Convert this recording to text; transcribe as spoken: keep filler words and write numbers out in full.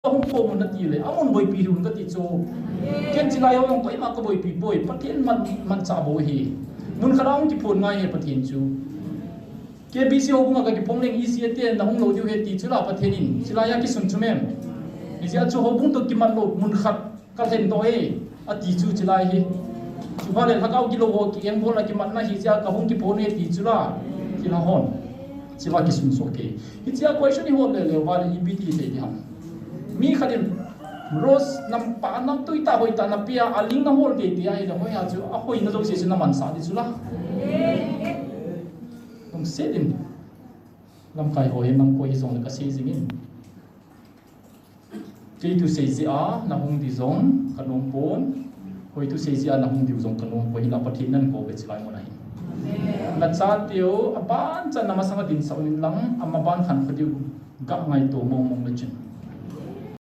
Ahung pom un nati le, amun boipi hih un kati chu. Ken chilai ho jong koima kaboipi poi, Pathen man, manchah bou ahi. Mun khat a hung kiphon ngai ahi Pathen chu. K B C houbung a kakiphong leng E C A te nahung lou diu ahi ti chu la Pathen in, chilai a kisun chu mem. Hijeh a chu houbung toh kimat lou mun khat kalhen doh e, ati chu chilai hi. Chuphat le lhagao gilou ho kiengbol a kimatna hijeh a kahung kiphon e ti chu la, chilai hon. Chilai kisun soh kei. Hichea question ihol lele uva le ipi ti thei ding ham. Mi khat in rose nam pa nam tui tah hoi tah napia, aling nahol kei tia ahile hoiya chu ahoina jouse chu namansah ding chu la. Lungset in. Lamkai ho hi namkoi hijongle kasei jing in. Kei thusei jeh a nahung ding jong kanom pon. Koi thusei jeh a nahung diu jong kanom poi, hinla Pathen in nakou ve chilai mun ahi. Nachateu abanchan namasang a dinsah un lang, amaban khankho diu ga ngaito mong mong le chun.